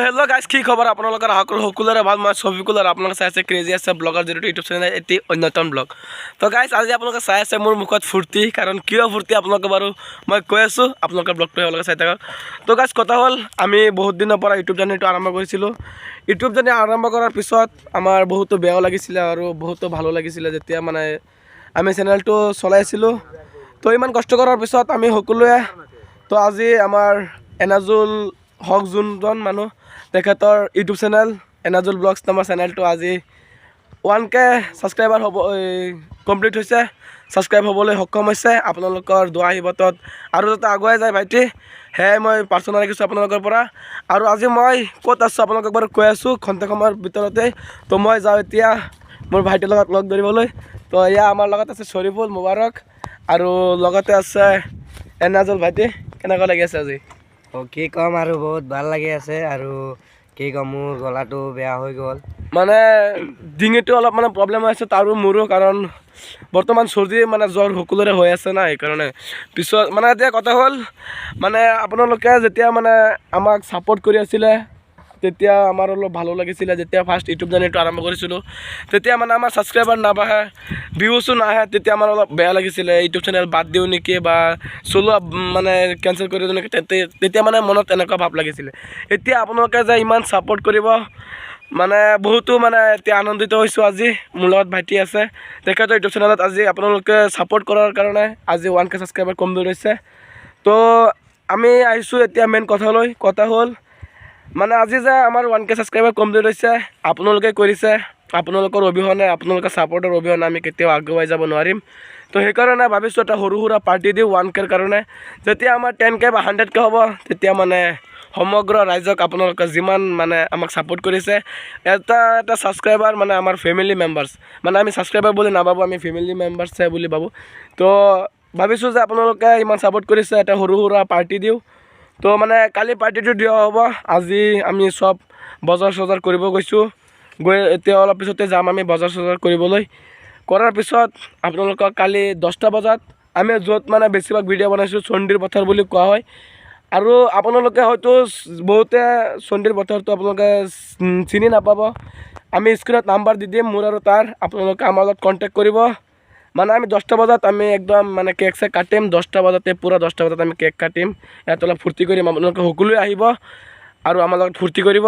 Hello' guys, কি খবৰ আপোনালোকৰ? আশা কৰোঁ সকলোৰে ভাল। মই ছবিকুল আৰু আপোনালোকে চাই আছে ক্ৰেজি আছে ব্লগাৰ যিটো ইউটিউব চেনেল এটি অন্যতম ব্লগ। তো গাইজ, আজি আপোনালোকে চাই আছে মোৰ মুখত ফূৰ্তি। কাৰণ কিয় ফূৰ্তি আপোনালোকে বাৰু মই কৈ আছোঁ, আপোনালোকে ব্লগটো তেওঁলোকে চাই থাকক। তো গাইজ, কথা হ'ল আমি বহুত দিনৰ পৰা ইউটিউব জাৰ্ণিটো আৰম্ভ কৰিছিলোঁ। ইউটিউব জাৰ্ণি আৰম্ভ কৰাৰ পিছত আমাৰ বহুতো বেয়াও লাগিছিলে আৰু বহুতো ভালো লাগিছিলে, যেতিয়া মানে আমি চেনেলটো চলাইছিলোঁ। তো ইমান কষ্ট কৰাৰ পিছত আমি সকলোৱে, তো আজি আমাৰ এনাজুল হক যোনজন মানুহ, তেখেতৰ ইউটিউব চেনেল এনাজুল ব্লগছ নামৰ চেনেলটো আজি 1K subscriber হ'ব কমপ্লিট হৈছে, ছাবস্ক্ৰাইব হ'বলৈ সক্ষম হৈছে। আপোনালোকৰ দোৱা আশীৰ্বাদত আৰু যাতে আগুৱাই যায় ভাইটি, সেয়াই মই প্ৰাৰ্থনা ৰাখিছোঁ আপোনালোকৰ পৰা। আৰু আজি মই ক'ত আছোঁ আপোনালোকক বাৰু কৈ আছোঁ খন্তেক সময়ৰ ভিতৰতে। তো মই যাওঁ এতিয়া মোৰ ভাইটিৰ লগত লগ ধৰিবলৈ। তো এয়া আমাৰ লগত আছে শ্বৰীফুল মুবাৰক আৰু লগতে আছে এনাজুল ভাইটি। কেনেকুৱা লাগি আছে আজি? অ, কি ক'ম আৰু, বহুত ভাল লাগি আছে। আৰু কি ক'ম, মোৰ গলাটো বেয়া হৈ গ'ল। মানে ডিঙিটো অলপ মানে প্ৰব্লেম হৈ আছে তাৰো মোৰো, কাৰণ বৰ্তমান চৰ্দি মানে জ্বৰ সকলোৰে হৈ আছে না, সেইকাৰণে। পিছত মানে এতিয়া কথা হ'ল, মানে আপোনালোকে যেতিয়া মানে আমাক ছাপৰ্ট কৰি আছিলে, তেতিয়া আমাৰ অলপ ভালো লাগিছিলে। যেতিয়া ফাৰ্ষ্ট ইউটিউব জাৰ্ণিটো আৰম্ভ কৰিছিলোঁ, তেতিয়া মানে আমাৰ ছাবস্ক্ৰাইবাৰ নাবাঢ়ে, ভিউজো নাহে, তেতিয়া আমাৰ অলপ বেয়া লাগিছিলে। ইউটিউব চেনেল বাদ দিওঁ নেকি বা চলোৱা মানে কেঞ্চেল কৰি দিওঁ নেকি, তেতিয়া মানে মনত এনেকুৱা ভাৱ লাগিছিলে। এতিয়া আপোনালোকে যে ইমান ছাপৰ্ট কৰিব, মানে বহুতো মানে এতিয়া আনন্দিত হৈছোঁ। আজি মোৰ লগত ভাইটি আছে, তেখেতৰ ইউটিউব চেনেলত আজি আপোনালোকে ছাপৰ্ট কৰাৰ কাৰণে আজি 1K subscriber complete হৈছে। তো আমি আহিছোঁ এতিয়া মেইন কথালৈ। কথা হ'ল মানে আজি যে আমাৰ 1K subscriber complete হৈছে, আপোনালোকে কৰিছে। আপোনালোকৰ অবিহনে, আপোনালোকৰ ছাপৰ্টৰ অবিহনে আমি কেতিয়াও আগুৱাই যাব নোৱাৰিম। তো সেইকাৰণে ভাবিছোঁ এটা সৰু সুৰা পাৰ্টি দিওঁ 1Kৰ কাৰণে। যেতিয়া আমাৰ 10K বা 100K হ'ব, তেতিয়া মানে সমগ্ৰ ৰাইজক, আপোনালোকে যিমান মানে আমাক ছাপৰ্ট কৰিছে, এটা এটা ছাবস্ক্ৰাইবাৰ মানে আমাৰ ফেমিলি মেম্বাৰ্ছ, মানে আমি ছাবস্ক্ৰাইবাৰ বুলি নাভাবোঁ, আমি ফেমিলি মেম্বাৰ্ছহে বুলি ভাবোঁ। তো ভাবিছোঁ যে আপোনালোকে ইমান ছাপৰ্ট কৰিছে, এটা সৰু সুৰা পাৰ্টি দিওঁ। তো মানে কালি পাৰ্টিটো দিয়া হ'ব। আজি আমি চব বজাৰ চজাৰ কৰিব গৈছোঁ, গৈ এতিয়া অলপ পিছতে যাম আমি বজাৰ চজাৰ কৰিবলৈ। কৰাৰ পিছত আপোনালোকক কালি 10টা বজাত আমি য'ত মানে বেছিভাগ ভিডিঅ' বনাইছোঁ, চণ্ডীৰ পথাৰ বুলি কোৱা হয়। আৰু আপোনালোকে হয়তো বহুতে চণ্ডীৰ পথাৰটো আপোনালোকে চিনি নাপাব। আমি স্ক্ৰীণত নাম্বাৰ দি দিম মোৰ আৰু তাৰ, আপোনালোকে আমাৰ লগত কণ্টেক্ট কৰিব। মানে আমি 10টা বজাত আমি একদম মানে কেক চেক কাটিম 10টা বজাতে, পূৰা 10টা বজাত আমি কেক কাটিম। ইয়াত অলপ ফূৰ্তি কৰিম। আপোনালোকে সকলোৱে আহিব আৰু আমাৰ লগত ফূৰ্তি কৰিব,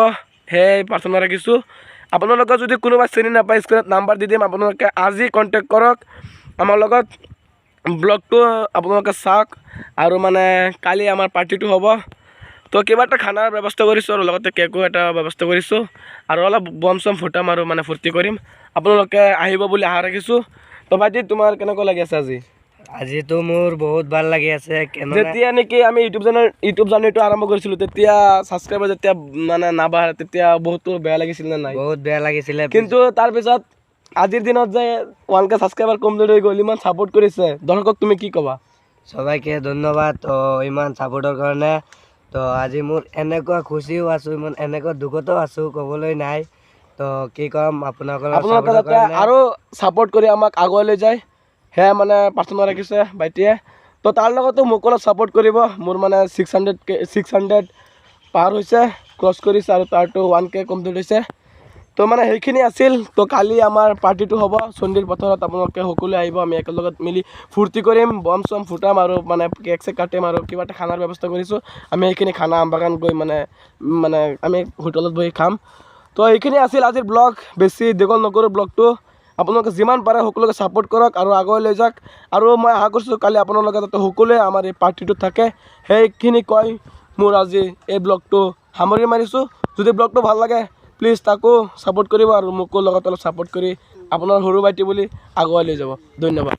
সেয়াই প্ৰাৰ্থনা ৰাখিছোঁ। আপোনালোকৰ যদি কোনোবা চিনি নাপায়, স্ক্ৰীণত নাম্বাৰ দি দিম, আপোনালোকে আজি কণ্টেক্ট কৰক আমাৰ লগত। ব্লগটো আপোনালোকে চাওক। আৰু মানে কালি আমাৰ পাৰ্টিটো হ'ব। তো কিবা এটা খানাৰ ব্যৱস্থা কৰিছোঁ আৰু লগতে কেকো এটা ব্যৱস্থা কৰিছোঁ আৰু অলপ বম চম ফুটাম আৰু মানে ফূৰ্তি কৰিম। আপোনালোকে আহিব বুলি আশা ৰাখিছোঁ। তো ভাইটি, তোমাৰ কেনেকুৱা লাগি আছে আজি? আজিতো মোৰ বহুত ভাল লাগি আছে, কেনেকুৱা যেতিয়া নেকি আমি ইউটিউব জাৰ্ণিটো আৰম্ভ কৰিছিলোঁ, তেতিয়া ছাবস্ক্ৰাইবাৰ যেতিয়া মানে নাবাঢ়ে, তেতিয়া বহুতো বেয়া লাগিছিল নে নাই? বহুত বেয়া লাগিছিলে। কিন্তু তাৰপিছত আজিৰ দিনত যে 1K subscriber complete হৈ গ'ল, ইমান ছাপৰ্ট কৰিছে দৰ্শকক, তুমি কি ক'বা? সবাইকে ধন্যবাদ, তো ইমান ছাপৰ্টৰ কাৰণে। তো আজি মোৰ এনেকুৱা খুচিও আছোঁ, ইমান এনেকুৱা দুখতো আছোঁ, ক'বলৈ নাই। তো কি ক'ম, আপোনালোকৰ আপোনালোকে ছাপৰ্টৰ যাতে কাৰণে আৰু ছাপৰ্ট কৰি আমাক আগুৱাই লৈ যায়, সেয়া মানে প্ৰাৰ্থনা ৰাখিছে ভাইটিয়ে। তো তাৰ লগতো মোক অলপ ছাপৰ্ট কৰিব। মোৰ মানে 600 পাৰ হৈছে, ক্ৰছ কৰিছে আৰু তাৰটো 1K complete হৈছে। তো মানে সেইখিনি আছিল। তো কালি আমাৰ পাৰ্টিটো হ'ব চণ্ডীৰ পথাৰত। আপোনালোকে সকলোৱে আহিব, আমি একেলগত মিলি ফূৰ্তি কৰিম, বম চম ফুটাম আৰু মানে কেক চেক কাটিম আৰু কিবা এটা খানাৰ ব্যৱস্থা কৰিছোঁ আমি। সেইখিনি খানা আমবাগান গৈ মানে মানে আমি হোটেলত বহি খাম। তো এইখিনি আছিল আজিৰ ব্লগ। বেছি দীঘল নকৰোঁ ব্লগটো। আপোনালোকে যিমান পাৰে সকলোকে ছাপোৰ্ট কৰক আৰু আগুৱাই লৈ যাওক। আৰু মই আশা কৰিছোঁ কালি আপোনালোকে যাতে সকলোৱে আমাৰ এই পাৰ্টিটোত থাকে। সেইখিনি কৈ মোৰ আজি এই ব্লগটো সামৰি মাৰিছোঁ। যদি ব্লগটো ভাল লাগে, প্লিজ তাকো ছাপোৰ্ট কৰিব আৰু মোকো লগত অলপ ছাপোৰ্ট কৰি আপোনাৰ সৰু ভাইটি বুলি আগুৱাই লৈ যাব। ধন্যবাদ।